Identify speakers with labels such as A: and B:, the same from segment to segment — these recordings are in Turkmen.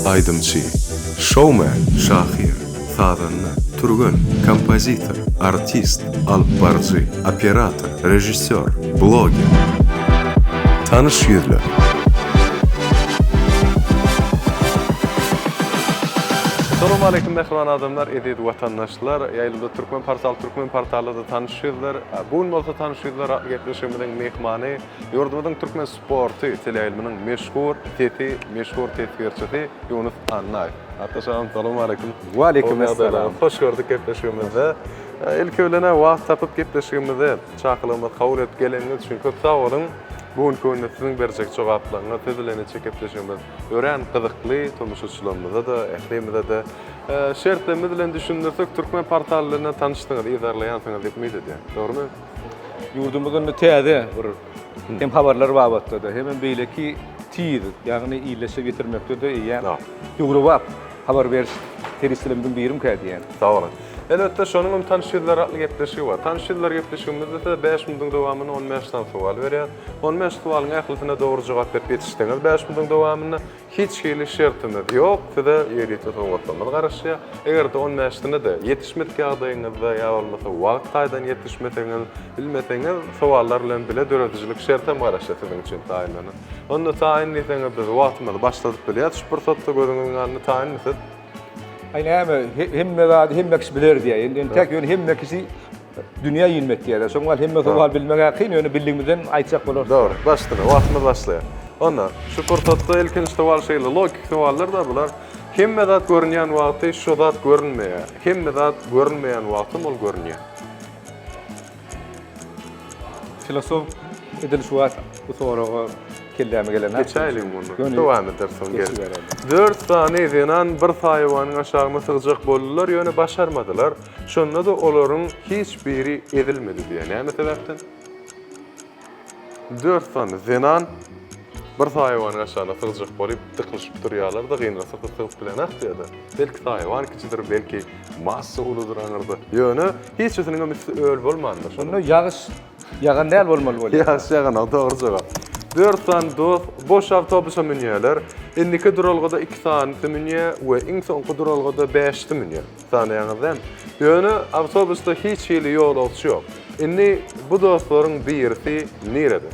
A: Aýdymçy, şoumen, şahyr, sazanda, türgen, kompozitor, artist, alypbaryjy, operator, režissýor, bloger. Tanyş ýüzler.
B: Salowmaleýkim mähriban adamlar, eziz watandaşlar! Ýaýlymda Türkmen portal, Türkmen portalda-da tanyş ýüzler. Bu gün bolsa Tanyş ýüzler atly gepleşigimiziň myhmany Ýurdumyzyň türkmen sporty teleýaýlymynyň meşhur sesi, meşhur teswirçisi Ýunus Annaýew. Atdaş agam, salowmaleýkim.
C: Waleýkim essalam.
B: Hoş gördük gepleşigimizde. Ilki bilen-ä wagt tapyp gepleşigimize çakylygymyzy kabul edip geleniňiz üçin köp sag boluň. Bu günki günde siziň berjek jogaplaryňyz, siz bilen etjek gepleşigimiz örän gyzykly, tomaşaçylarymyza-da, ählimize-de. Şertlerimiz bilen düşündirsek, Türkmen portaly bilen tanyşdyňyz, yzarlaýansyňyz diýip umyt edýän. Dogrumy?
C: Ýurdumyzda indi täze bir hem habarlar babatda-da, hemem beýleki tiz, ýagny illeşe getirmekde-de eýýäm döwrebap habar beriş serişdelerimiziň birimkä diýýän.
B: Sag boluň. Elbetde, şonuň hem Tanyş ýüzler atly gepleşigi bar. Tanyş ýüzler gepleşigimizde size bäş minutyň dowamynda on bäş sany sowal berýäris. On bäş sowalyň ählisine dogry jogap berip ýetişseňiz bäş minutyň dowamynda Hiç hili şertimiz ýok, size ýörite sowgatlarymyz garaşýar. Eger-de on bäşisine-de ýetişmedik ýagdaýyňyzda ýa bolmasa wagt taýdan ýetişmeseňiz, bilmeseňiz, sowallar bilen bile döredijilik şertem garaşýar siziň üçin taýynlanan. Onda taýyn diýseňiz biz wagtymyzy başladyp bilýäris şu pursatda gözüňiziň alnynda taýynmy siz?
C: Aý näme, hemme zady hemme kişi biler diýýär. Indi entek ýöne hemme kişi Dünýä inmek diýýärler. Şoň ýaly hemme sowal bilmek-ä kyn, ýöne bildigimizden aýtjak bolarys.
B: Dogry. Başdyna, wagtymyz başlaýar. Onda, şu pursatda ilkinji sowal şeýle, logiki sowallar-da bular. Hemme zat görünýän wagty şo zat görünmeýär. Hemme zat görünmeýän wagtam ol görünýär.
C: Filosof edil şu wagt bu soraga kelläme gelenok.
B: Geçäýeliň muny. Dowam ederis soň gelip. Dört sany zenan bir saýawanyň aşagyna sygjak boldular, ýöne başarmadylar. Şonda-da olaryň hiç biri ezilmedi diýýär. Näme sebäpden? Dört sany zenan bir saýawanyň aşagyna sygjak bolup dykylyşyp durýarlar-da, gynansak-da sygyp bilenok diýýär-de. Belki saýawan kiçidir, belki massa uludyr aňyrda. Ýöne hiçisiniňem üsti öl bolmandyr.
C: Şonda ýagyş ýagan däl bolmaly bolýar.
B: Ýagyş ýaganok, dogry jogap. Dört sany dost boş awtobusa münýärler. Indiki duralgada iki sanysy münýär we iň soňky duralgada bäşisi münýär. Tanaýaňyz dämi? Ýöne awtobusda hiç hili ýolagçy ýok. Indi bu dostlaryň birisi nirede?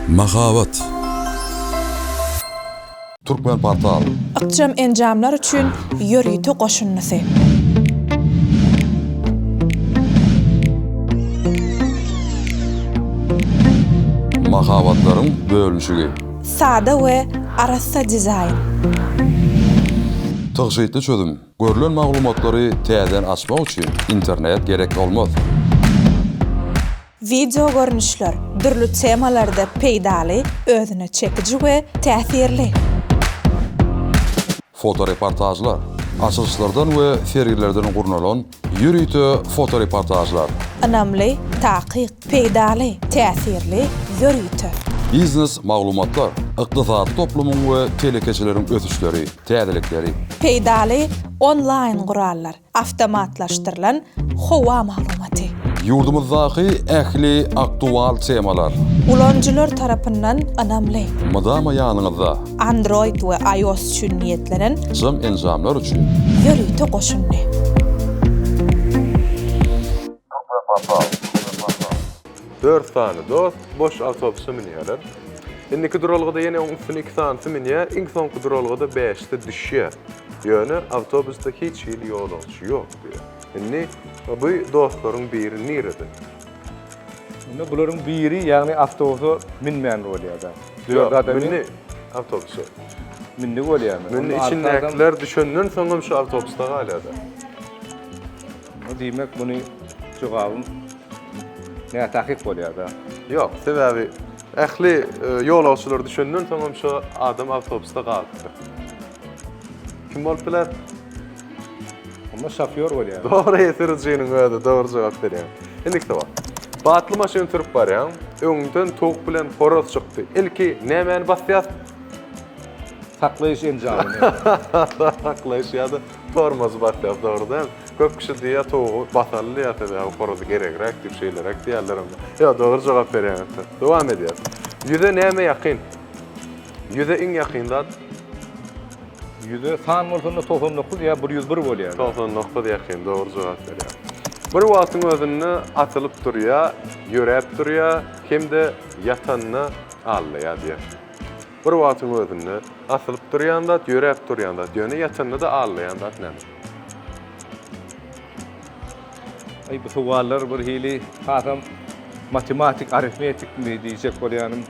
A: Mahabat. Türkmenportal.
D: Ykjam enjamlar üçin ýörite goşundysy.
A: Mahabatlaryň bölünişigi.
D: Sada we arassa dizaýn.
A: Tygşytly çözüm, görlen maglumatlary täzeden açmak üçin internet gerek bolmaz.
D: Wideo görnüşler, dürli temalarda peýdaly, özüne çekiji we täsirli.
A: Fotoreportažlar, açylyşlardan we sergilerden gurnalan ýörite fotoreportažlar.
D: Ynamly, takyk, peýdaly, täsirli, ýörite.
A: Biznes maglumatlar, ykdysady toplumyň we telekeçileriň ösüşleri, täzelikleri.
D: Peýdaly onlaýn gurallar. Awtomatlaşdyrylan howa maglumaty.
A: Ýurdumyzdaky ähli aktual temalar.
D: Ulanyjylar tarapyndan ynamly.
A: Mydama ýanyňyzda.
D: Android we iOS üçin niýetlenen.
A: Jam enjamlar üçin.
D: Ýörite goşundy.
B: Dört sany dost boş awtobusa münýärler. Indiki duralgada ýene oň üstüne iki sanysy münýär, iň soňky duralgada bäşisi düşýär. Ýöne awtobusda hiç hili ýolagçy ýok diýýär. Indi bu dostlaryň biri nirede?
C: Indi bularyň biri, ýagny awtobusa münmän bolýar-da.
B: Dört adam mündi awtobusa.
C: Mündi bolýarmy?
B: Mündi içindäkiler düşenden soňam şu awtobusda galýar-da.
C: Diýmek, muny jogabym nätakyk bolýar-da.
B: Ýok, sebäbi ähli ýolagçylar düşenden soňam şo adam awtobusda galypdyr. Kim bolup biler?
C: Onda şofýor bolýar.
B: Dogry, sürüjiniň özi dogry jogap berýär. Indiki sowal. Batly maşyn sürüp barýaň, öňüňden towuk bilen horaz çykdy. Ilki nämäni basýas?
C: Saklaýyş enjamyny.
B: Saklaýyş ýa-da tormozy basýas, dogry dälmi? Köp kişi diýýär towugy basaly diýýär sebäbi horazy geregräk diýip şeýleräk diýýärlerem. Ýok dogry jogap berýäňiz siz. Dowam edýäs. Ýüze näme ýakyn? Ýüze iň ýakyn zat?
C: Ýüze san bolsa onda 99 ýa 101 bolýar.
B: 99 ýakyn dogry jogap berýär. Bir wagtyň özünde atylyp durýar, ýöräp durýar hem-de ýatanda aldaýar diýýär. Bir wagtyň özünde asylyp durýan zat, ýöräp durýan zat, ýöne ýatanda-da aldaýan zat näme?
C: Aý bu sowallar bir hili hasam matematik, arifmetikmi diýjek bolýanym.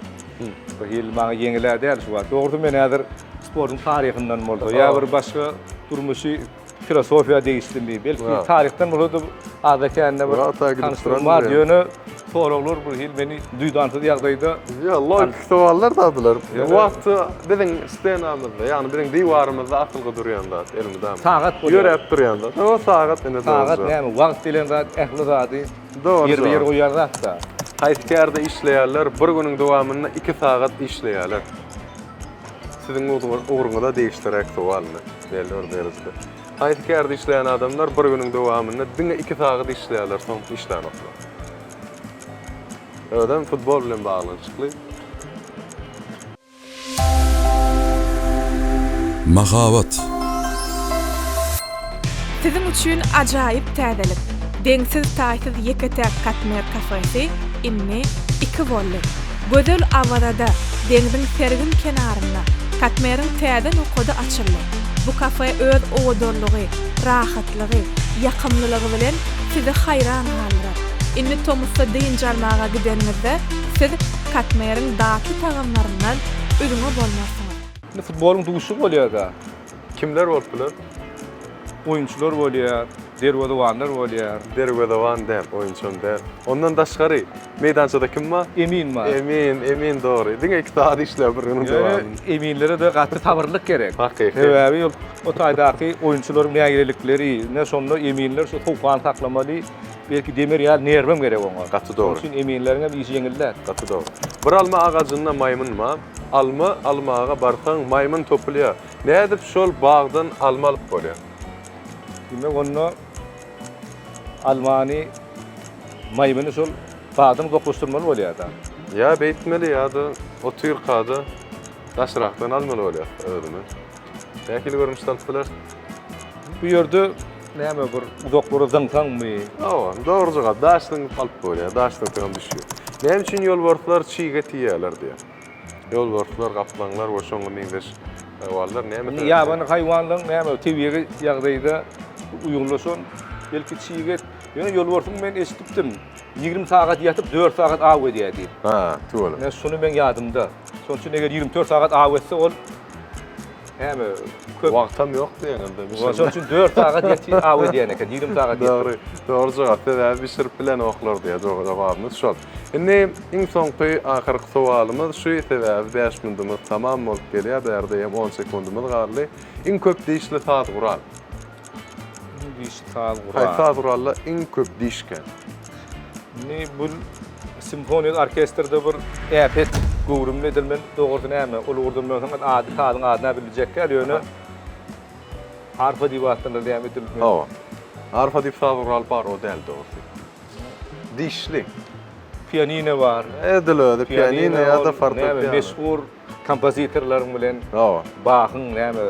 C: Bir hili maňa ýeňil-ä däl şu wagt. Dogrusy men häzir sportuň taryhyndan bolsa ýa bir başga durmuşy filosofiýa degişlimi, belki taryhdan bolsa-da azda-kände bir tanyşlygym bar, ýöne soraglar bir hili meni duýdansyz ýagdaýda
B: Ýok, logiki sowallar da bular. Wagty biziň stenamyzda, ýagny biziň diwarymyzda asylgy durýan zat elmydama.
C: Sagat bolýar.
B: Ýöräp durýan zat. Hawa, sagat ine dogry.
C: Sagat näme? Wagt diýlen zat ähli zady ýerbe-ýer goýýan zat-da.
B: Haýsy kärde işleýärler bir günüň dowamynda iki sagat işleýärler? Siziň ugruňyza degişliräk sowal indi, belli bir derejede. Haýsy kärde işleýän adamlar bir günüň dowamynda diňe iki sagat işleýärler, soň işlänoklar? Özem futbol bilen baglanyşykly.
A: Mahabat.
D: Siziň üçin ajaýyp täzelik! Deňsiz-taýsyz ýeke-täk Katmer kafesi indi iki boldy. Gözel Awazada, deňziň sergin kenarynda Katmeriň täze nokady açyldy. Bu kafe öz owadanlygy, rahatlygy, ýakymlylygy bilen sizi haýran galdyrar. Indi tomusda dynç almaga gideniňizde siz Katmeriň datly tagamlaryndan üzňe bolmarsyňyz.
C: Indi futbolyň duşuşygy bolýar-da.
B: Kimler bolup biler?
C: Oýunçylar bolýar, derwezewanlar bolýar.
B: Derwezewan däl, oýunçam däl. Ondan daşgary, meýdançada kim bar?
C: Emin bar.
B: Emin, emin dogry. Diňe iki sagat işläp bir günüň dowamynda.
C: Ýöne eminlere-de gaty sabyrlylyk gerek.
B: Hakyky.
C: Sebäbi ol o taýdaky oýunçylaryň nägilelikleri, ine şonda eminler şu sowukgany saklamaly, belki demir ýaly nerwem gerek oňa.
B: Gaty dogry.
C: Şonuň üçin eminleriň hem işi ýeňil däl.
B: Gaty dogry. Bir alma agajynda maýmyn bar. Alma almaga barsaň maýmyn topulýar. Nädip şol bagdan alma alyp bolýar?
C: Diýmek onda almany maýmyny şol bagdan uzaklaşdyrmaly bolýar-da.
B: Ýa beýtmeli ýa-da otyrka-da daşrakdan almaly bolýar özüni. Nähili görnüşde alyp bileris?
C: Bu ýerde näme bir uzaklara zyňsaňmy?
B: Hawa, dogry jogap. Daş zyňyp alyp bolýar. Daş zyňsaňam düşýär. Näme üçin ýolbarslar çig et iýýärler diýýär. Ýolbarslar, gaplaňlar we şoňa meňzeş haýwanlar näme
C: Indi ýabany haýwanlaryň näme tebigy ýagdaýda uýgunlaşan belki çig et. Ýöne ýolbarsyň men eşidipdim. 20 sagat ýatyp 4 sagat aw edýär diýip.
B: Ha, tüweleme.
C: Ine şuny meň ýadymda. Şonuň üçin eger 24 sagat aw etse ol näme köp
B: Wagtam ýok diýeňizde bişirme.
C: Şonuň üçin 4 sagat ýatyp aw edýän eken, 20 sagat ýatyp.
B: Dogry, dogry jogap. Sebäbi bişirip bilenoklar diýýär. Jogabymyz şol. Indi iň soňky ahyrky sowalymyz şu, sebäbi bäş mundumyz tamam bolup gelýär, bärde hem on sekundymyz galdy. Iň köp dişli saz gural?
C: Iň dişli saz gural.
B: Haýsy saz guralda iň köp diş kän?
C: Indi bu simfoniýa orkestrde bir äpet göwrümli edil men dogrusy näme, ol ugurdan bilmeseň ady sazyň adyny biljek däl, ýöne arfa diýip atlandyrylýar edil.
B: Hawa. Arfa diýip saz gural bar, o däl dogrusy. Dişli.
C: Pianino bar.
B: Edil özi pianino ýa-da fortepiano.
C: Näme meşhur kompozitorlaryň bilen
B: Hawa.
C: Bahyň näme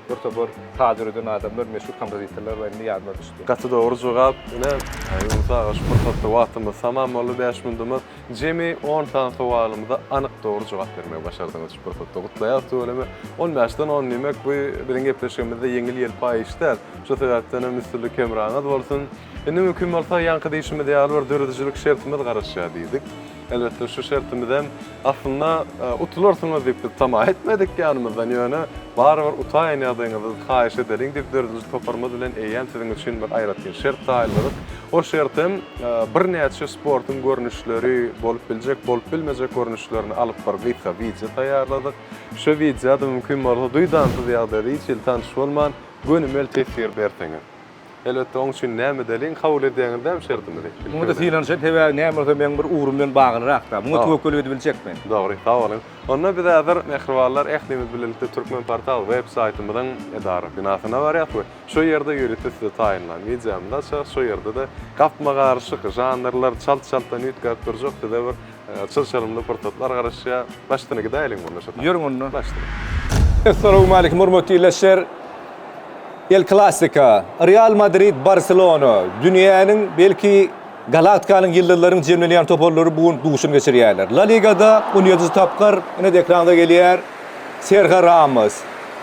C: bir topar saz döreden adamlar meşhur kompozitorlar bar indi ýadyma düşdi.
B: Gaty dogry jogap. Ine, Ýunus aga şu pursatda wagtymyz tamam boldy bäş mundumyz. Jemi on sany sowalymyza anyk dogry jogap bermegi başardyňyz şu pursatda. Gutlaýarys tüweleme. On bäşden on diýmek bu biziň gepleşigimizde ýeňil-ýelpaý iş däl. Şu sebäpden hem üstünlik hemraňyz bolsun. Indi mümkin bolsa ýaňky diýşimiz ýaly bir döredijilik şertimiz garaşýar diýdik. Elbetde şu şertimizem aslynda utularsyňyz diýip biz tama etmedik ýanymyzdan ýöne barybir utaýan ýagdaýyňyzy haýyş edeliň diýip döredijilik toparymyz bilen eýýäm siziň üçin bir aýratyn şert taýynladyk. O şertem birnäçe sportuň görnüşleri bolup biljek, bolup bilmejek görnüşlerini alyp bir gysga wideo taýýarladyk. Şu wideoda mümkin bolsa duýdansyz ýagdaýda hiç hili tanyş bolman gönümel teswir berseňiz. Elbetde oň üçin näme edeliň, kabul edýäňiz dämi şertimizi?
C: Muňa-da synanyşaýyn, sebäbi näme bolsa meň bir ugrum bilen baglyrak-da. Muňa töwekgellik edibiljek men.
B: Dogry, sag boluň. Onda biz häzir mähribanlar ählimiz bilelikde Türkmenportal web saýtymyzyň edara binasyna barýas we şu ýerde ýörite size taýynlan wideomyzy açarys. Şu ýerde-de gapma-garyşyk žanrlar çalt-çaltdan üýtgäp durjak size bir çylşyrymly pursatlar garaşýar. Başsyna gidäýeliň onda şu.
C: Ýörüň onda.
B: Başsyna.
C: Essalawmaleýkim hormatly ildeşler. El Klasiko, Real Madrid, Barselona, dünýäniň belki Galaktikanyň ýyldyzlaryň jemlenýän toparlary bu gün duşuşyk geçirýärler. La Ligada on ýedinji tapgyr ine-de ekranda gelýär. Serhio Ramos,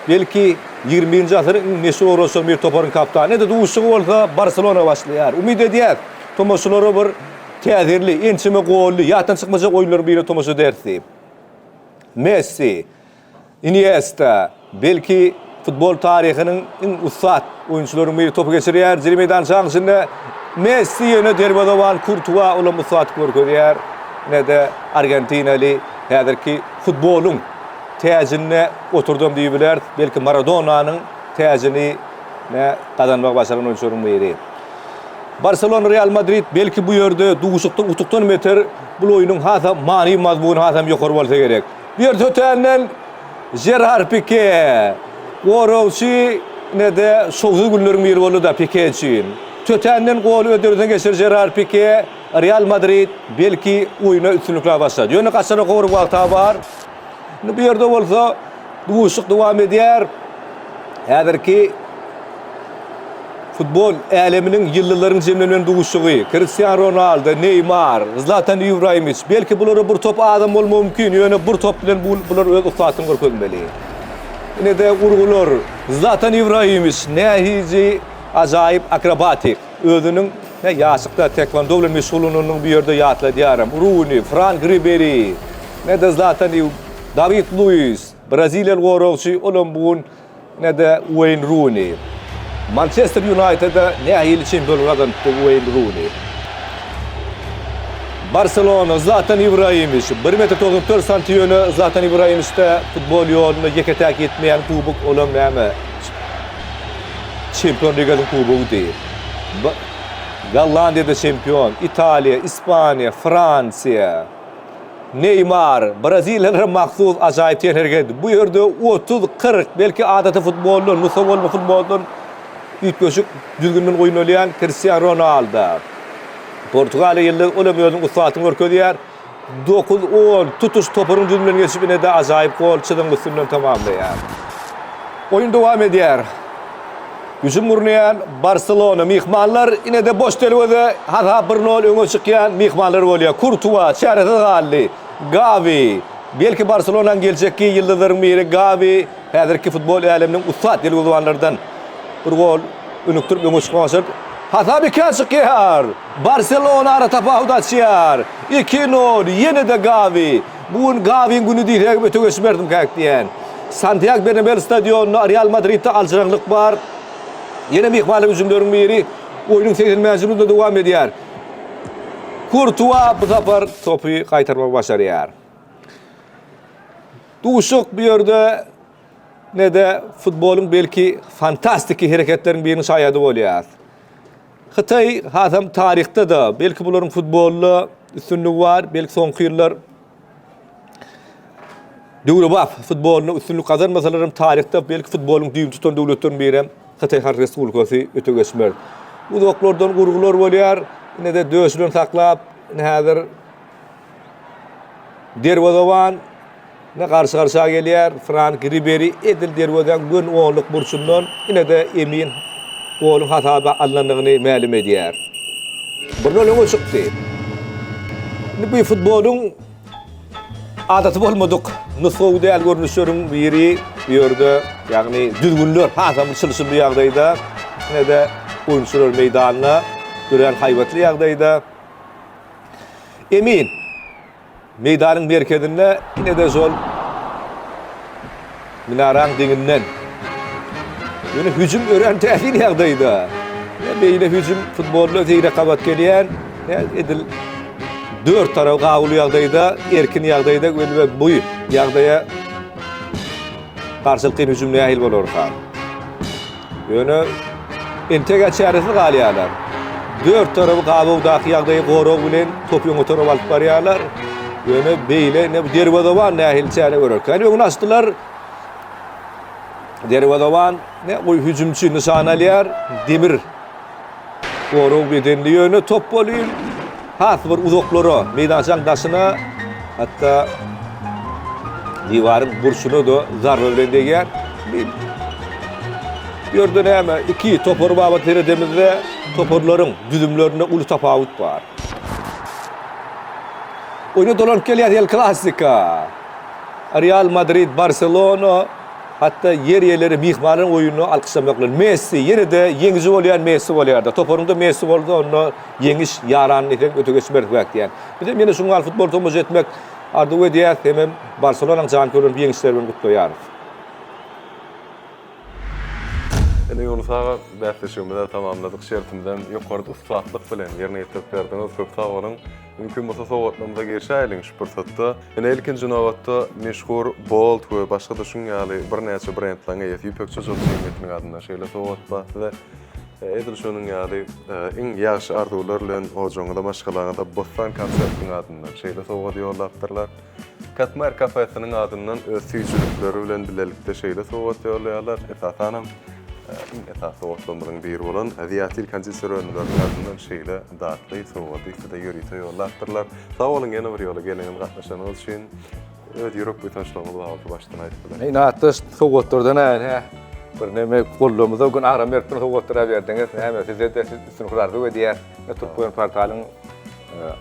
C: belki, ýigrimi birinji asyryň iň meşhur oýnaçylaryň biri toparyň kapitany. Ine-de duşuşygy bolsa Barselona başlaýar. Umyt edýäs, tomaşaçylara bir täsirli, ençeme golly, ýatdan çykmajak oýunlaryň birine tomaşa ederis diýip. Messi. Iniesta, belki, futbol taryhynyň iň ussat oýunçylaryň biri topy geçirýär. Jiri meýdançanyň içinde Messi ýöne derwezeban Kurtua olam ussatlyk görkezýär. Ine-de argentinaly häzirki futbolyň täjinde oturdam diýip bileris. Belki Maradonanyň täjini ne gazanmagy başaran oýunçylaryň biri. Barselona Real Madrid belki bu ýerde duşuşykda utukdan beter bu oýnuň hasam many-mazmuny hasam ýokary bolsa gerek. Bu ýerde tötänden Žerar Pike goragçy ine-de şowsuz günleriň biri boldy-da Pike üçin. Tötänden goly öderisine geçir Žerar Pike Real Madrid belki oýuna üstünlikli başlady. Ýöne gaçara gowry wagta bar. Indi bu ýerde bolsa duşuşyk dowam edýär. Häzirki futbol äleminiň ýyldyzlaryň jemlenen duşuşygy. Kristian Ronaldo, Neýmar, Zlatan Ibrahimowiç. Belki bulara bir top adam bolmagy mümkin, ýöne bir top bilen bular öz ussatyny görkezmeli. Ine-de urgular. Zlatan Ibrahimowiç nähili ajaýyp akrobatik. Özüniň ýaşlykda taekwondo bilen meşgullananyny bu ýerde ýatladýaryn. Runi, Frank Riberi, ine-de Zlatan Dawid Luis. Braziliýaly goragçy, olam bu gün ne-de Ueýn Runi. Mançester Ýunaýtede nähili çempionlyk gazanypdy Ueýn Runi. Barselona, Zlatan Ibrahimowiç, bir metr 94 santi ýöne Zlatan Ibrahimowiçde futbol ýolunda ýeke-täk ýetmeýän kubok olam näme? Çempion ligasynyň kubogydy. Gollandiýada çempion, Italiýa, Ispaniýa, Fransiýa. Neýmar, braziliýalylara mahsus ajaýyp tenhereket. Bu ýerde 30, 40, belki adaty futboldan, nusga bolma futboldan üýtgeşik düzgünden oýnalýan Kristian Ronaldo. Portugaliýa ýyldyz ol hem özüniň ussatlygyny görkezýär. 9, 10, tutuş toparyň düzüminden geçip ine-de ajaýyp gol çyzygyň üstünden tamamlaýar. Oýun dowam edýär. Hüjüm gurnaýan Barselona myhmanlar ine-de boş derweze hasap bir nol öňe çykýan myhmanlar bolýar. Kurtua çäresiz galdy. Gawi, belki Barselonanyň geljekki ýyldyzlaryň biri Gawi häzirki futbol äleminiň ussat ýylgyzbanlardan bir gol önükdirip öňe çykmagy başaryp, hasap ikä çykýar. Barselona ara tapawut açýar. Iki nol, ýene-de Gawi. Bu gün Gawiň güni diýsegem öte geçmerzimkäk diýýän. Santýago Bernabeu stadionynda Real Madridde aljyraňlyk bar. Ýene myhmanlar hüjümleriň biri oýnuň 85-nji minutynda dowam edýär. Kurtua bu sapar topy gaýtarmagy başarýar. Duşuşyk bu ýerde ne-de futbolyň belki fantastiki hereketleriň biriniň şaýady bolýar. Hytaý hasam taryhda-da, belki bularyň futbolda üstünligi bar, belki soňky ýyllar döwrebap futbolynda üstünlik gazanmasalar hem taryhda belki futbolyň düýbüni tutan döwletleriň biri hem Hytaý Halk Respublikasy öte geçmez. Uzaklardan urgular bolýar, ine-de döşi bilen saklap, ine häzir derwezeban Ne garşy-garşa gelýär Frank Riberi edil derwezäň göni onluk burçundan ine-de emin goluň hasaba alnandygyny mälim edýär. Bir nol öňe çykdy. Indi bu futbolyň adaty bolmadyk nusgawy däl görnüşleriň biri bu ýerde, ýagny düzgünler hasam çylşyrymly ýagdaýda, ine-de oýunçylar meýdanda örän haýbatly ýagdaýda. Emin Meýdanyň merkezinde ine-de şol minaraň deňinden. Ýöne hüjüm örän täsin ýagdaýda. Ne beýle hüjüm futbolda seýrek gabat gelýän, ne edil dört tarapy gawuly ýagdaýda, erkin ýagdaýda we bu ýagdaýa garşylykly hüjüm nähili bolarka? Ýöne. Entegä çäresiz galýarlar. Dört tarapy gabawdaky ýagdaýy gorag bilen topy öňe tarap alyp barýarlar. Ýöne beýle ne derwezeban nähili çäre görerkä? Öňüni açdylar. Derwezeban ne goý hüjümçi nyşan alýar. Demir gorag bedenli ýöne top bolýar. Has bir uzaklara, meýdançaň daşyna, hatda diwaryň burçuna-da zarba bilen degýär. Bu ýerde näme, iki topar babat seredemizde toparlaryň düzümlerinde uly tapawut bar. Oýna dolanyp gelýär El Klasika. Real Madrid, Barselona, hatda ýer eýeleri myhmanlaryň oýnuny alkyşlamak bilen Messi ýene-de ýeňiji bolýan Messi bolýar-da. Toparyňda Messi bolsa onda Ýeňiş ýaran diýseň öte geçmeris bäk diýýän. Bizem ýene şuňa ýaly futbol tomaşa etmek arzuw edýäs hemem Barselonanyň janköýerlerini bu ýeňişleri bilen gutlaýarys.
B: Ine Ýunus aga bäsleşigimizi tamamladyk şertimizem ýokary ussatlyk bilen ýerine ýetirip berdiňiz köp sag boluň. Mümkin bolsa sowgatlarymyza girişäýeliň şu pursatda. Ine ilkinji nobatda meşhur Bolt we başga-da şuň ýaly birnäçe brendleriň eýesi Ýüpekçi hojalyk jemgyýetiniň adyndan şeýle sowgat bar size. Edil şonuň ýaly, iň ýagşy arzuwlar bilen ojagyňyza, maşgalaňyza Bossan konsertiniň adyndan şeýle sowgady ýollapdyrlar. Katmer kafesiniň adyndan öz süýjülikleri bilen bilelikde şeýle sowgat ýollaýarlar. Esasanam, iň esasy sowgatlarymyzyň biri bolan Ziýatil konditer önümleriniň adyndan şeýle datly sowgady size ýörite ýollapdyrlar. Sag boluň ýene bir ýola geleňiz gatnaşanyňyz üçin. Öz ýürek buýsançlygyňyz babatda başdan aýdyp bilersiňiz.
C: Ine atdaş sowgatlardan hä bir neme gollamyza gün agram berip duran sowgatlar berdiňiz. Näme size-de siz üstünlikler arzuw edýäs. Türkmen portalyň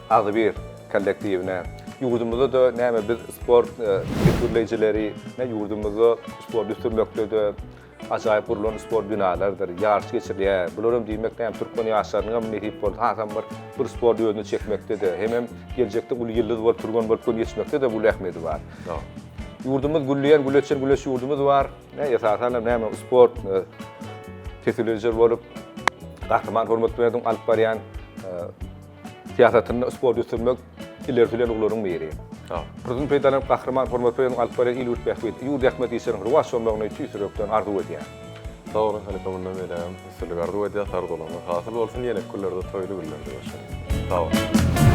C: agzybir kollektiwine. Ýurdumyzda-da näme biz sport teswirleýjileri ýurdumyzda sporty ösdürmekde-de Ajaýyp gurlan sport binalardyr, ýaryş geçirilýär. Bular hem diýmek näme türkmen ýaşlarynyň hem nesip bolsa hasam bir bir sport özüne çekmekde-de, hemem geljekde uly ýyldyz bolup türgen bolup gün geçmekde-de uly ähmiýeti bar. Ýurdumyz gülleýän, gül açýan güleş ýurdumyz bar. Ne esasan hem näme sport teswirleýjiler bolup Gahryman hormatly Prezidentiň alyp barýan Syýasatynda sporty ösdürmek ileri tutulýan ugurlaryň biri. Pursatdan peýdalanyp, Gahryman hormatly Prezidentimiziň alyp barýan il-ýurt bähbitli, ýurt ähmiýetli işleriniň rowaç bolmagyny tüýs ýürekden arzuw edýän.
B: Sag boluň halypa mundan beýlägem üstünlik arzuw edýäs arzuwlaryňyz hasyl bolsun ýeneki günlerde toýly günlerde görşeliň. Sag boluň.